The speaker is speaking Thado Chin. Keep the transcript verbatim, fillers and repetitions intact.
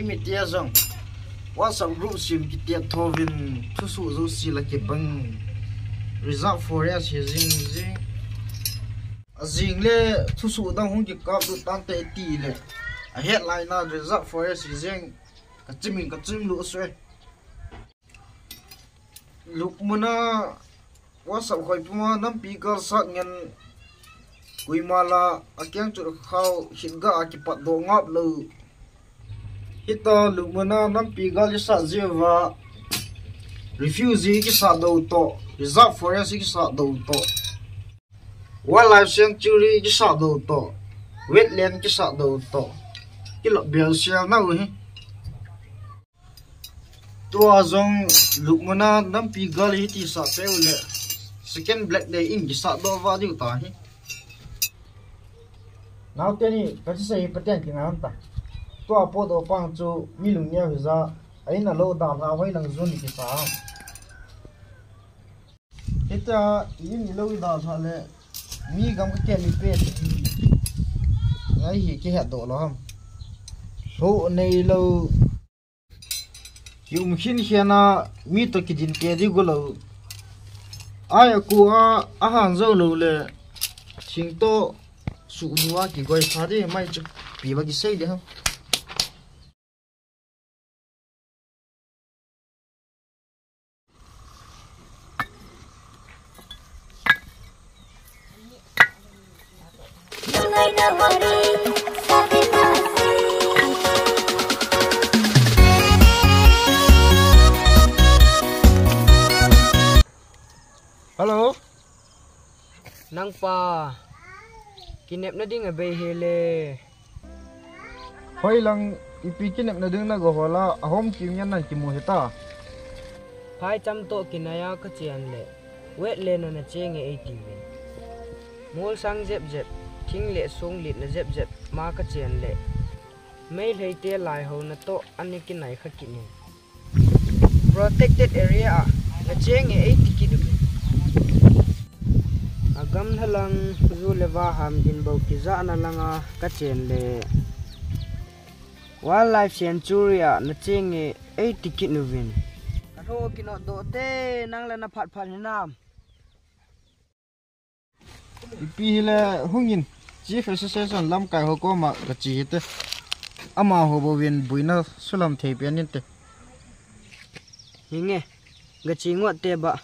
Mitia jong WhatsApp group sem kiti a thouvin thusoh jouse la kibang. Reserve forest hi jing jing. Ajing le thusoh dang hung kikap lut tante ti le. A headline na reserve forest hi jing. Ka chimin ka chim lu sui. Lukmuna WhatsApp khoi puma nampi gal sat ngen kuima la a kiang chu khau hit ga a kipat do ngap lo. Hita lukmuna nampi gal i sat jiu va refugee kisa do to, reserve forest kisa do to, wildlife sanctuary kisa do to, wetland kisa do to. Kilo bel sial na u hi. Tua jong lukmuna nampi gal hi ti sa peu le second black day in kisa do va diu ta hi. Nau teni ka chi sei paten ki ngam ta. Tua po do pang chu mi lung neo hi ja. Ai na lo da na wai lang jun kisa. Hita in i lo da tha le mi gam ka ke mi pe ti. Ngai hi ki het do lo ham. Ho nei lo. Ki um khin khiana mi to kidin pe di gu lo. Ai a ku a, a han zo lo le. Thing to su nu a ki goi pha di mai chu. Pi ba ki sei di ham. Hello. Nang pa, kinepna ding a bei he le. Hoi lang, ipi kinepna ding na go hola, a hom kim ngen nang kimu he ta. Phai cham to kinaya ka chian le, wetland na cheng e ei ti vin. Mol sang jep jep, thing le song lit na jep jep, ma ka chian le. Mei lhei te lai ho na to, ani kinai kha kini. Protected area a, na cheng e ei ti kit u. A gam na lang, zu le va ham din bau ki za na lang a, ka chen le. Wildlife sanctuary a, na cheng e ei ti kit u vin. Ka tho ki no do te, nang le na phat phat ni nam. Ipi hi le hungin, Chief Association lamkai ho koma ka chi hi te. Ama ho bo vin buina sulam thei pian in te. Hinge, ka chi ngot te ba.